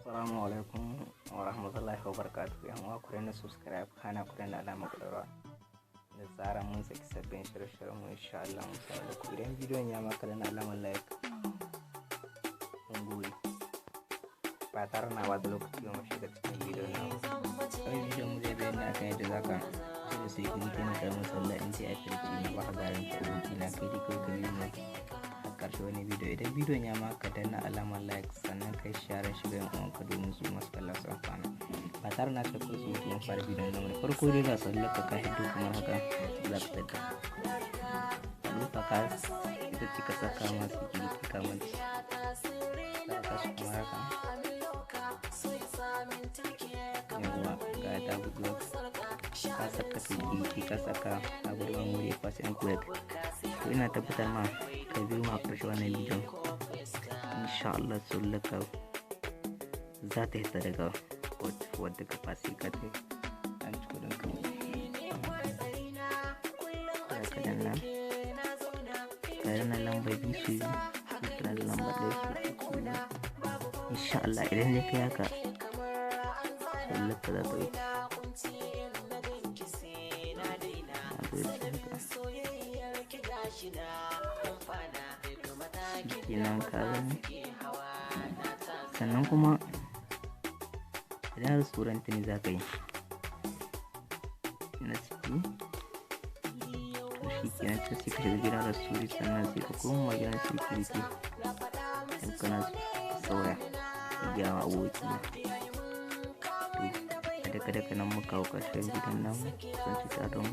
Assalamu alaikum wa rahmatullahi wa barakatuh. Yan uwa, ku danna subscribe, kana ku danna alamar ƙararrawa. Da zarar mun saki sabbin shirye-shiryen mu, insha Allah mu sanar da ku. Idan bidiyon ya maka, danna alamar like. Mun gode. Ba tare na bata lokaci ba, mu shiga cikin bidiyon namu. Wani bidiyon mu zai bayani akan yadda zaka cire security na ƙaramin sallah in ce Airtel ce. Na baka garanti, aboki na, kai dai kawai ka bi mu a ƙarshe wani bidiyo. Idan bidiyon ya maka, danna alamar like, sannan kai share shiga yan uwanka domin su masu kalla su amfana. Ba tare na ta kusa mun fara bidiyon namu. Da farko dai, ga sallar ka, ka hiddo kamar haka, za ka tada ka ka ita ce ka saka ma security kamar za ka tashi kamar haka. Yawwa, ga ta buɗe, ka saka security, ka saka abubuwan wuri pass and quick. To, ina tabbatar ma ka biyo ma ƙarshe wannan bidiyon, insha Allah sallaka za ta hita daga wadda ka fasi ka ta an ci kudin ka. Za ka danna lamba biyu su biyu, ka danna lamba ɗaya su biyu. Insha Allah idan dai kai haka, sallaka za ta wuce. Shikenan, ka gani. Sannan kuma idan restaurant ne za ka yi na ciki, to shi kenan, sai ka shiga gidan restaurant, sannan sai ka koma gidan security in kana sauya gyara, aboki. To, daga nan muka kawo ƙarshen bidiyon namu. Kasance tare da mu.